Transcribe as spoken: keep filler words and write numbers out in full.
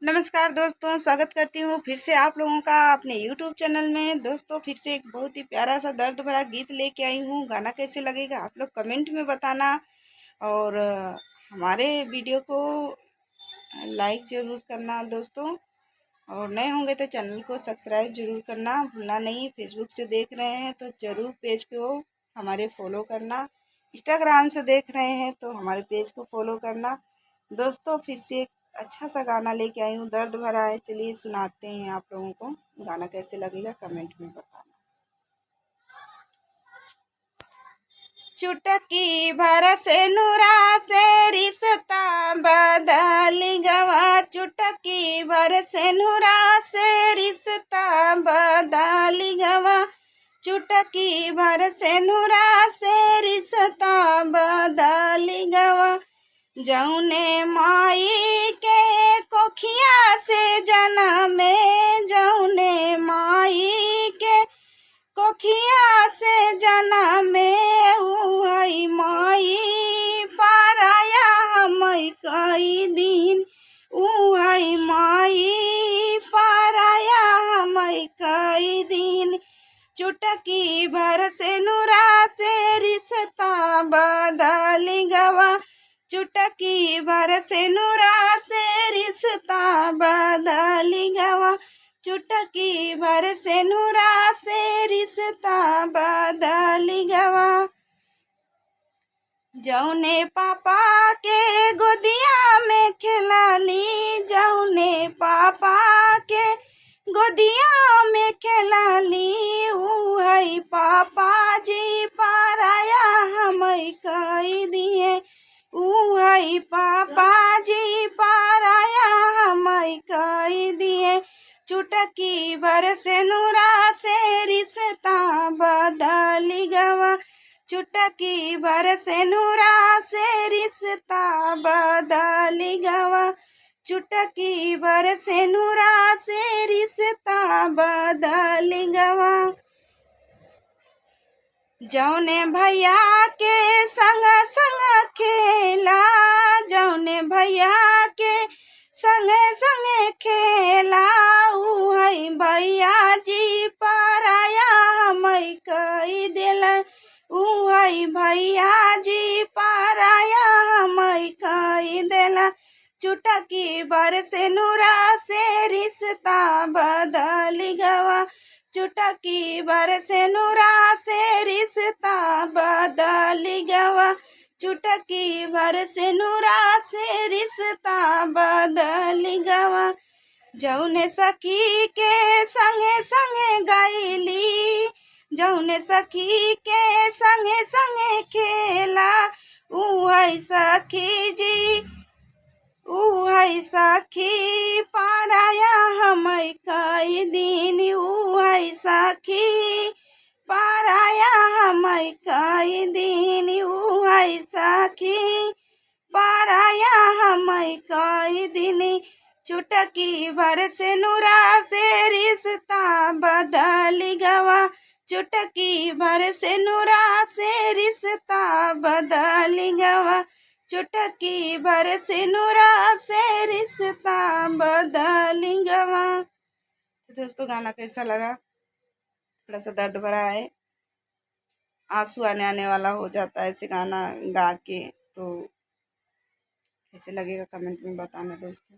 नमस्कार दोस्तों, स्वागत करती हूँ फिर से आप लोगों का अपने YouTube चैनल में। दोस्तों, फिर से एक बहुत ही प्यारा सा दर्द भरा गीत लेके आई हूँ। गाना कैसे लगेगा आप लोग कमेंट में बताना, और अ, हमारे वीडियो को लाइक ज़रूर करना दोस्तों, और नए होंगे तो चैनल को सब्सक्राइब ज़रूर करना भूलना नहीं। फेसबुक से देख रहे हैं तो ज़रूर पेज को हमारे फॉलो करना, इंस्टाग्राम से देख रहे हैं तो हमारे पेज को फॉलो करना। दोस्तों, फिर से एक अच्छा सा गाना लेके आई हूँ, दर्द भरा है। चलिए सुनाते हैं आप लोगों को, गाना कैसे लगेगा कमेंट में बताना। चुटकी भर सेनुरा से रिश्ता बदल गवा, चुटकी भर सेनुरा से रिश्ता बदल गवा, चुटकी भर सेनुरा से रिश्ता बदल गवा। जौने माई के कोखिया से जनमे, जौने माई के कोखिया से जनमे, उहई माई पराया हमई कई दिन, उहई माई पराया हमई कई दिन। चुटकी भर सेनुरा से रिश्ता बदल गवा, चुटकी भर सेनुरा से रिश्ता बदल गवा, चुटकी भर सेनुरा से रिश्ता बदल गवा। जौने पापा के गोदिया में खेलाली, जौने पापा के गोदिया में खेलाली, उहई पापा जी पराया हमई कई दिए, उहई पापा जी पराया हमई कई दिए। चुटकी भर सेनुरा से रिश्ता बदल गवा, चुटकी भर सेनुरा से रिश्ता बदल गवा, चुटकी भर सेनुरा से रिश्ता बदल गवा। जौने भैया के संग संग खेला, जौने भैया के संग संग खेला, उहई भैया जी पराया हमई कई देला, उहई भैया जी पराया हमई कई देला। चुटकी भर सेनुरा से रिश्ता बदल गवा, चुटकी भर सेनुरा से रिश्ता बदल गवा, चुटकी भर सेनुरा से रिश्ता बदल गवा। जौने सखी के संगे संगे गईली, जौने सखी के संगे संगे खेला, उहई सखी जी, उहई सखी पराया हमई कई दिन, उहई सखी पराया हमई कई दिन, उहई सखी पराया हमई कई दिन। चुटकी भर सेनुरा से रिश्ता बदल गवा, चुटकी भर सेनुरा से रिश्ता बदल गवा, चुटकी भर सेनुरा से रिश्ता बदल गवा। तो दोस्तों, गाना कैसा लगा? थोड़ा सा दर्द भरा है, आंसू आने आने वाला हो जाता है ऐसे गाना गा के। तो कैसे लगेगा कमेंट में बताना दोस्तों।